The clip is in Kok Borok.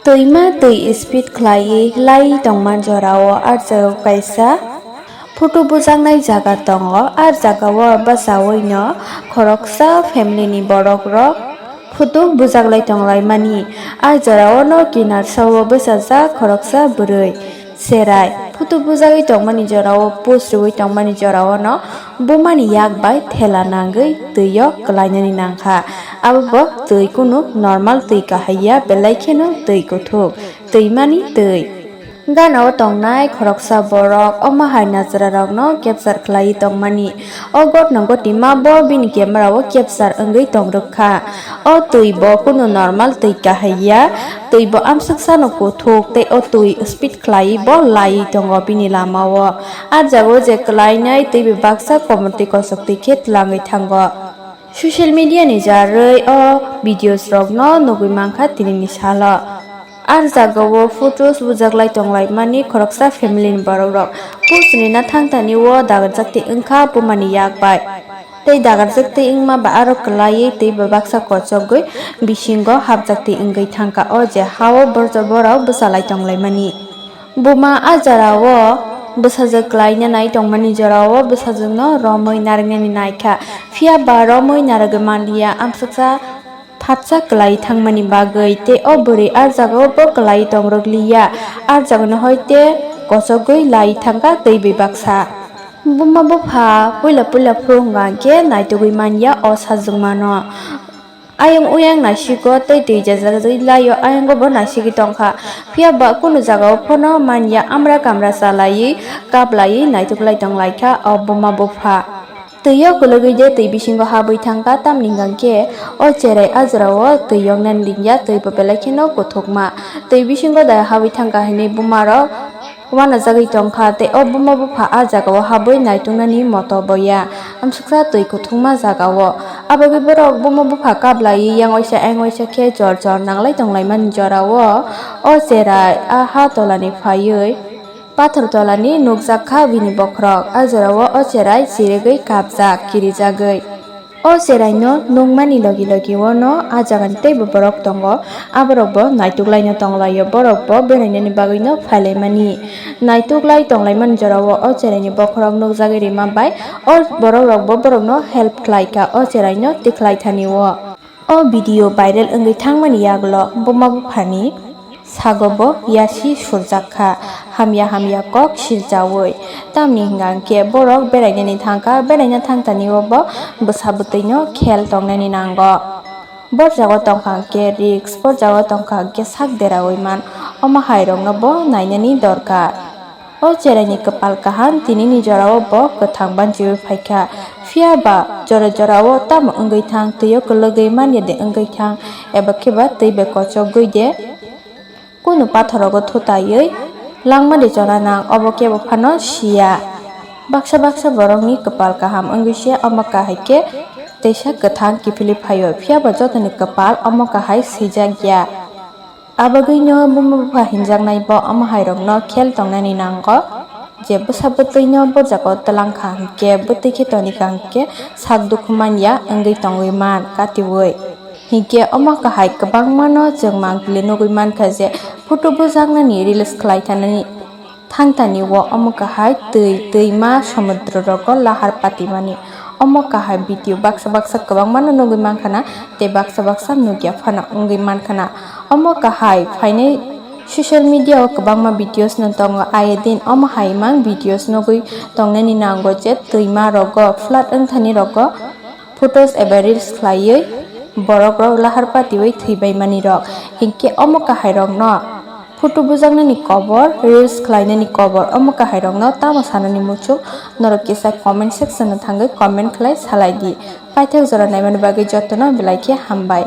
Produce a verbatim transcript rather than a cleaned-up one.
Twima twi speed khlaiwi lai tongma jorao arjao kaisa photo bujaknai jaga tongo. Ar jagao bwsawino khoroksa family ni borok rok photo bujaklai tonglaimani. Ar jorao no kinarsao bwsajak khoroksa bwrwi. Cherai photo bujagwi tongmani jorao, post rwui tongmani jorao no bumani yak bai thela nangwi twio kwlainani nangkha. Abo bo twi kunu normal twi kahai ya, belai kheno twi kuthuk, twimani twi. Ganao tongnai khoroksa borok omo hai nachararokno capture khlaiwi tongmani. O gotno gotima bo bini camera o capture wngwi tongrwkha. O twi bo kunu normal twi kahai ya, twi bo amswksano kuthuk tei o twi speed khlaiwi bo laiwi tongo bini lamao. A jagao je kwlainai twi bai baksa komortwi kosoktwi khe twlangwi thango. Social media ni jarwi o videos rokno nugwi mankha tinini salo. Ar jagao photos bujaklai tonglaimani khoroksa family ni borok rok. Post rina thangtani o dagarjak twi wngkha bumani yak bai. Tei dagarjak twi wngma ba aro kwlaiwi twi bai baksa kochogwi bisingo hapjak twi wngwi thangkha o je hao borok bwsalai tonglaimani. Buma a jorao bwsajwk kwlaina nai tongmani jorao bwsajwkno romwi narwknani naikha. Phiya ba romwi narwgwi manliya amsuksa phatsa kwlai thangmani bagwi tei o bwrwi a jagao bo kwlai tongrwkliya. A jagano hoi tei kochogwi lai thangkha twi bai baksa. Buma bupha puila puila phuru hwnkha hwnkhe naitugwi manya o sajwkmano. Ayang uyang naisigo tei twijajagwi laio, ayango bo naisigwi tongkha. Phiya ba kunu jagao phano manya amra kamra chalaiwi kaplaiwi naituklai tonglaikha o buma bupha. Twio kwlwgwi de twi bisingo habwi thangkha, tamni hwnkha khe o cherai a jorao twi yoknani linya, twi bo belai kheno kuthukma. Twi bisingo de habwi thangkha hinwi bumarok uanajagwi tongkha tei o buma bupha a jagao habwi naituknani moto boya. Amsuksa twi kuthukma jagao. Abagwi borok buma bupha kaplaiwi yang waisa ayang waisa khe jor jor nanglai tonglaimani jorao o cherai a ha tolani phaiwi pathor tolani nukjakha bini bokhorok. A jorao o cherai chirigwi kapjak, kirijagwi. O cheraino nukmani logi logi o no a jagani teibo borok tongo. Aborok bo naituklaino tonglaio, borok bo berainani bagwino phailaimani. Naituklai tonglaimani jorao o cheraini bokhorok nukjagwi rima bai o borok rok bo borokno help khlaikha, o cheraino tikhlai thani o. O video viral wngwi thangmani yagulo buma buphani sago bo yasi surjak kha, hamya hamya kok silchaui. Tamni hwnkha hwnkhe borok berainani thangkha, beraina thangtani o bo bwsa bwtwino khel tongnani nango. Bor jago tongkha hwnkhe risk, bor jago tongkha hwnkhe sak deraui man, omo hai rokno bo nainani dorkar. O cheraini kwpal kaham tinini jorao bo kwthang banchiui phaikha. Phiya ba jora jorao tamo wngwi thang, twio kwlwgwi manya de wngwi thang, eba khe ba twi bai kochogwi de. Kunu pathorogo thutaiwi langma de chona nang, obo kebo phano siya. Baksa baksa borokni kwpal kaham wngwi se omo kahai khe teisa kwthang kiphilwi phaio, phiya ba jotoni kwpal omo kahai swijak ya. Abagwino buma bupha hinjaknai bo omo hai rokno khel tongnani nango je bwsa bwtwino borjako twlang kha hwnkhe, bwtwi khe toni kha hwnkhe sak dukhu manya wngwi tongwi man katiui. Hinkhe omo kahai kwbangmano chwng mangpili nugwi mankha je photo bujaknani reels khlai thanani thangtani o omo kahai twi, twima, somudro rogo lahar patimani. Omo kahai video baksa baksa kwbangmano nugwi mankhana tei baksa baksa nukya phano wngwi mankhana. Omo kahai phainai social media o kwbangma videos no tongo, aye din omo hai mang videos nugwi tongnani nango je twima rogo flood wngthani rogo photos eba reels khlaiwi borok rok lahar patiwi thwibai mani rok. Hinkhe omo kahai rokno photo bujaknani kobor, reels khlainani kobor, omo kahai rokno tamo sanani muchung norok kisa comment section o thangwi comment khlai salai di. Paithak jora naimani bagwi jotono belai khe hambai.